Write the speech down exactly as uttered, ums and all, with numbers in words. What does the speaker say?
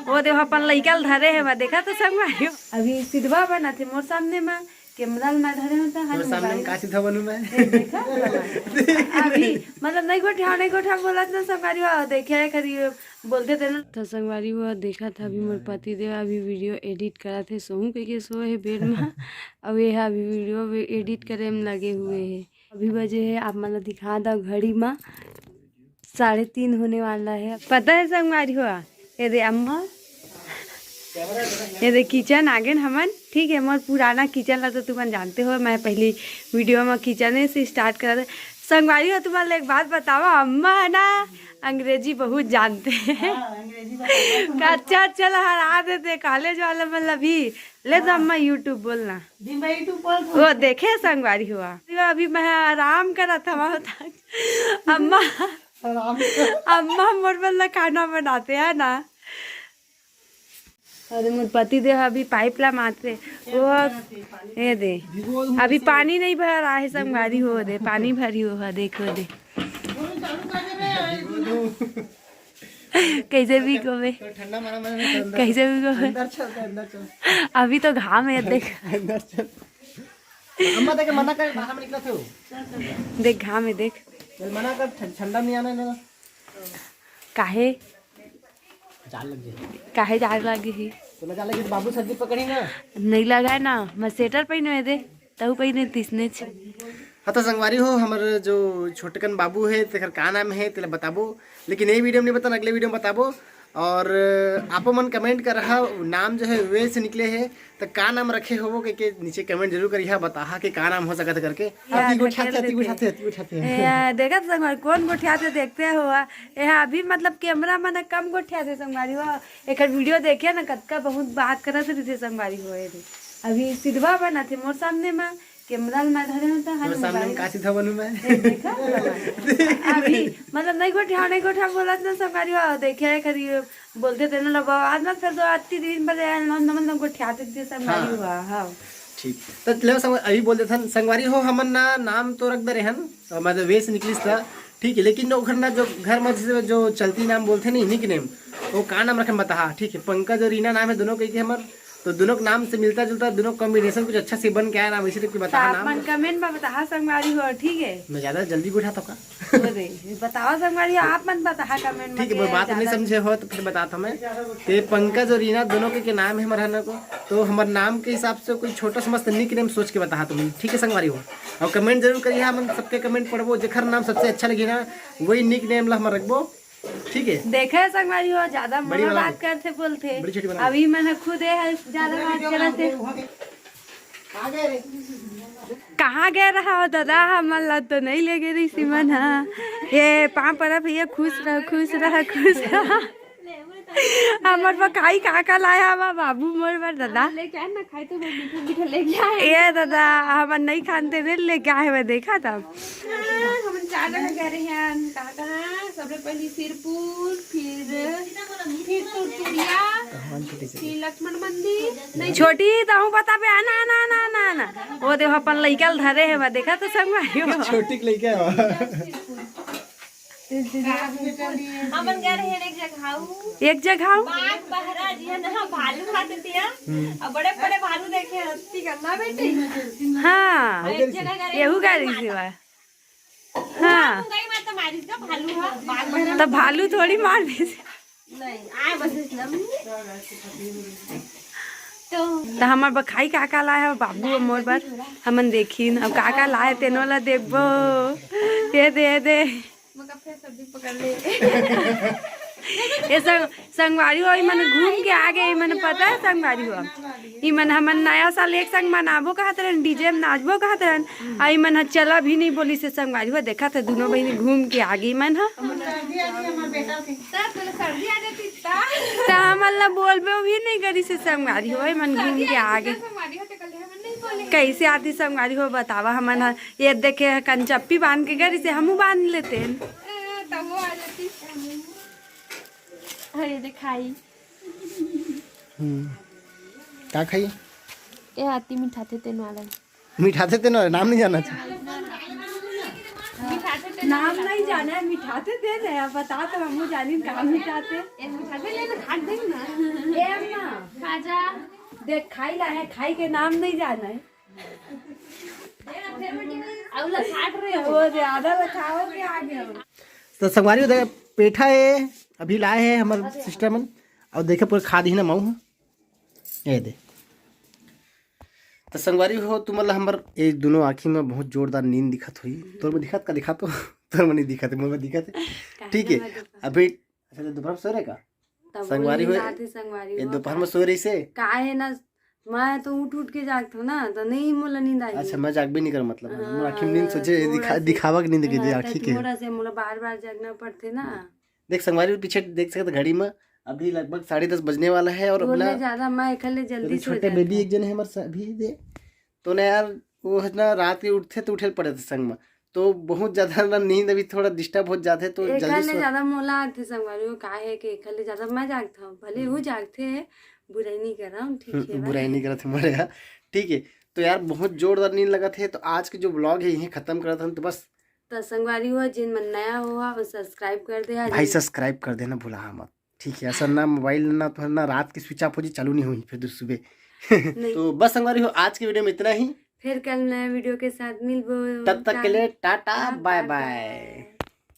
वो देखो, अपन लइका ल धरे हे, मैं देखा तो संगवारी हो। अभी सिधवा बनत हे मोर सामने में, कैमरा ल मैं धरे हों त हन तोर सामने में mobile। का सिधवा बनूं मैं? ए, देखा? अभी, मतलब, नहीं गोठियाव, नहीं गोठियाव बोलत ना संगवारी हो, देखिए, खरी बोलते थे ना। तो संगवारी हो, देखा था अभी मोर पति देव अभी video edit करत हे, सोहूं कहिके सोए हे bed में। अब ये अभी video edit करे में लगे हुए हे। अभी बजे हे, आप मन ल दिखा दव घड़ी में, साढ़े तीन होने वाला है। पता है संगवारी हो, ये दे अम्मा, ये दे kitchen आगे न हमन, ठीक है। मोर पुराना kitchen ला तो तुमन जानते हो, मैं पहली video में kitchen से start करा था। संगवारी हो, तुमन ल एक बात बतावा, अम्मा है ना, अंग्रेजी बहुत जानते हैं। हाँ, अंग्रेजी बतावा। अच्छा, अच्छा लहरा देते college वाला मन ला भी। ले तो अम्मा YouTube बोलना। दिन भर YouTube बोल। वो देखे संगवारी हो, अभी मैं आराम करत हवा होता। अम्मा, आराम। अम्मा मोर बर ला खाना बनाते हैं ना। अरे मोर पति देव अभी pipe ला मारते। वो ये दे, अभी पानी नहीं भरा है संगवारी हो, दे पानी भरी हो है, देखो दे। कैसे भी को बे? तो ठंडा मारा मैंने, तो अंदर कैसे भी को बे? अंदर चल, तो अंदर चल। अभी तो घाम है, देख। अंदर चल। अम्मा देख, मना कर, बाहर में निकला थे वो। देख, घाम है, देख। चल, मना कर, ठं-, ठंडा नहीं आना है ना। काहे? जाड़ लग जाए। काहे जाड़ लगे ही? तो ना जाड़ लगे तो बाबू सर्दी पकड़ी ना। नहीं लगा है ना, मैं sweater पहने हुए दे। तहु कही नहीं तीसने छ। हाँ, तो संगवारी हो, हमर जो छोटकन बाबू है, तेकर का नाम है, तेला बताबो। लेकिन ये video में नहीं बताना, अगले video में बताबो। और आपो मन comment कर रहा, नाम जो है वे से निकले है, तो का नाम रखे हो वो कह के नीचे comment जरूर करिहा, बताहा कि का नाम हो सकत है करके। या अति गोठियाथे, ढकेल अति देथे। गोठियाथे, अति गोठियाथे। या देखत संगवारी, कौन गोठियाथे देखते हो? ये अभी मतलब camera मन कम गोठियाथे संगवारी हो, एकर video देखिए ना, कतका बहुत बात करत रहिथे संगवारी हो। ये दे, अभी सिधवा बनत हे मोर सामने में, camera ल मैं धरे हों त हन तोर सामने में mobile। का सिधवा बनूं मैं? ए, देखा? अभी, मतलब, नहीं गोठियाव, नहीं गोठियाव बोलत ना संगवारी हो, देखिए, खरी बोलते थे ना, लो, बाबा, आज मत कर दो, अति दिन बजे आए, हम, हम, हम गोठियाते थे संगवारी हाँ। हो, हाँ। ठीक। तो ले संग-, अभी बोल देथन, संगवारी हो, हमन ना नाम तो रख दे रहे हन, तो मतलब, वे से निकलिस था, ठीक है, लेकिन ओखर ना जो घर में जैसे जो चलती नाम बोलते नहीं, nickname, वो का नाम रखे बताहा, ठीक है, पंकज और रीना नाम है दोनों के, के हमर तो दोनों के नाम से मिलता जुलता, दोनों combination कुछ अच्छा से बन के आया ना, वैसे टाइप के तो बताहा आप नाम। मन comment में बताहा संगवारी हो, ठीक है? मैं ज्यादा जल्दी उठा तो का? अरे, बताओ संगवारी हो, आप मन बताहा comment में ठीक है, कि वो बात नहीं ज्यादा समझे हो तो फिर बताता हूँ मैं। ते पंकज और रीना दोनों के, के नाम है हमारा ना को, तो हमारे नाम के हिसाब से कोई छोटा सा मस्त nickname सोच के बताहा तुम, ठीक है संगवारी हो? और comment जरूर करिए, हम सबके comment पढ़बो, जेखर नाम सबसे अच्छा लगे ना वही nickname ला हम रखबो। ठीक है। देखे संगवारी हो, ज्यादा बड़ी मना वाला बात करथे बोलथे। बड़ी छोटी बना। अभी मन ह खुदे ह ज्यादा बात करत हे। कहाँ गए रहा हो दादा? हमन ला तो नहीं ले गे रही मन ह। ये पाँव परा भैया, खुश रह, खुश रह, खुश रह। हमर बर खाई का का लाया हवा बाबू मोर बर दादा। लेके आए ना, खाई तो मैं मीठा मीठा लेके आए। ए दादा, हमन नहीं खानते रे, लेके आए हवे, देखा था। हाँ, हमन चार जगह गए रहे हैं। कहाँ कहाँ? सबले पहली सिरपुर, फिर, फिर तुरतुरिया, फिर लक्ष्मण मंदिर। नहीं, छोटी, तहूँ बताबे, आना, आना, आना, आना, आना। वो देखो, अपन लइका ल धरे हे, बा, देखा तो संगवारी हो। छोटी के लइका हे, बा। हमन गए रहे एक जगह, एक जगह। बाघ, बहरा जी है ना, भालू खाते थे, हम्म। अब बड़े बड़े भालू देखे हैं। ठीक है ना बेटी? हाँ। एक जगह गए रहे, यहू गाड़ी से बा। हाँ। गई मार तो मारिस का भालू है, बाघ बहरा। तो भालू थोड़ी मार दे। नहीं, आए बस इतना भी। तो तो हमर बर खाई का का लाए हे बाबू मोर बर, हमन देखिन। अब का का लाए तेनो ला देखबो। ये दे, ये दे। मका फेर सब्जी पकड़ ले। ये संग, संगवारी हो, इमन घूम के आ गे, इमन पता है संगवारी हो। इमन हमन नया साल एक संग मनाबो कहत रहन, DJ में नाचबो कहत रहन, आ इमन ह चला भी नहीं बोलिस हे संगवारी हो। देखा था दोनों बहिनी घूम के आ गे इमन ह। हमर सर्दी आ गई, हमर बेटा के। सर, तोला सर्दी आ जाती त? त हमन ला बोलबो भी नहीं करिस हे संगवारी हो, इमन घूम के आ गे। संगवारी हो, ते कल हमन नहीं बोले। कैसे आती संगवारी हो बतावा, हमन ह ये देखे ह कंचप्पी बांध के गे रहिस हे, हमू बांध लेते। अ, तब वो आ जाती। अरे देखाई। हम्म। का खाई? ए आती मिठाथे तेन वाला। मिठाथे तेन वाला, नाम नहीं जाना चाहिए। नाम नहीं जाना है, मिठाथे तेन है, अब बता तो हमू जानी का मिठाथे। ए मिठाथे ले तो खा दे ना। आजा। देख, खाई ला है, खाई के नाम नहीं जाना है। अउ ला काट रहे हो। वो ज्यादा रखाओ के आगे हो। तो संगवारी हो, देखे पेठा है, अभी लाए है हमर सिस्टर मन। अउ देखे पूरा खा दी ना मऊ ह। ये दे। तो संगवारी हो, तुमन ला हमर ये दोनों आँखी में बहुत जोरदार नींद दिखत होई। तोर में दिखत का? दिखा तो। तोर में नहीं दिखत है, मोर में दिखत है। ठीक है। अभी अच्छा, तो दोपहर में सो रहे का? तब संगवारी नींद हो, आथे संगवारी ये हो। दोपहर में सो रही से? का है ना, मैं तो उठ उठ के जागत हूँ ना, तो नहीं मोला नींद आई। अच्छा, मैं जागबे नहीं कर, मतलब हाँ, मोर आँखी में नींद सोचे ये थोड़ा दिखा से- दिखावा के नींद के हाँ, आँखी तो के। थोड़ा से मोला बार बार जागना पड़ते ना। देख संगवारी, पीछे देख सकते घड़ी में अभी लगभग साढ़े दस बजने वाला है और बोले अपना ज्यादा मैं एकले जल्दी सो छोटे जाता। बेबी एक जन है हमारे साथ अभी दे। तो ना यार, वो है ना, रात के उठते तो उठे पड़े थे संग में, तो बहुत ज्यादा ना नींद अभी थोड़ा डिस्टर्ब हो जाते, तो जल्दी एकले सो। ज्यादा मोला आथे संगवारी हो, का है कि एकले ज्यादा मैं जागता हूँ, भले वो जागते हैं, बुराई नहीं कर रहा हूँ, ठीक है भाई। बुराई नहीं करत हमारे यहाँ, ठीक है। तो यार, बहुत जोरदार नींद लगा थे, तो आज के जो ब्लॉग है यहीं खत्म करत हम। तो बस तो संगवारी हो, जिन मन नया हो, वो सब्सक्राइब कर दे। भाई, सब्सक्राइब कर देना, भुला मत, ठीक है। ऐसा ना मोबाइल ना तो ना रात की स्विच ऑफ हो जी, चालू नहीं हुई फिर दूसरे सुबह। नहीं। तो बस संगवारी हो, आज की वीडियो में इतना ही। फिर कल नए वीडियो के साथ मिलबो। तब तक के लिए टाटा, टाटा, बाय बाय बाय। बाय।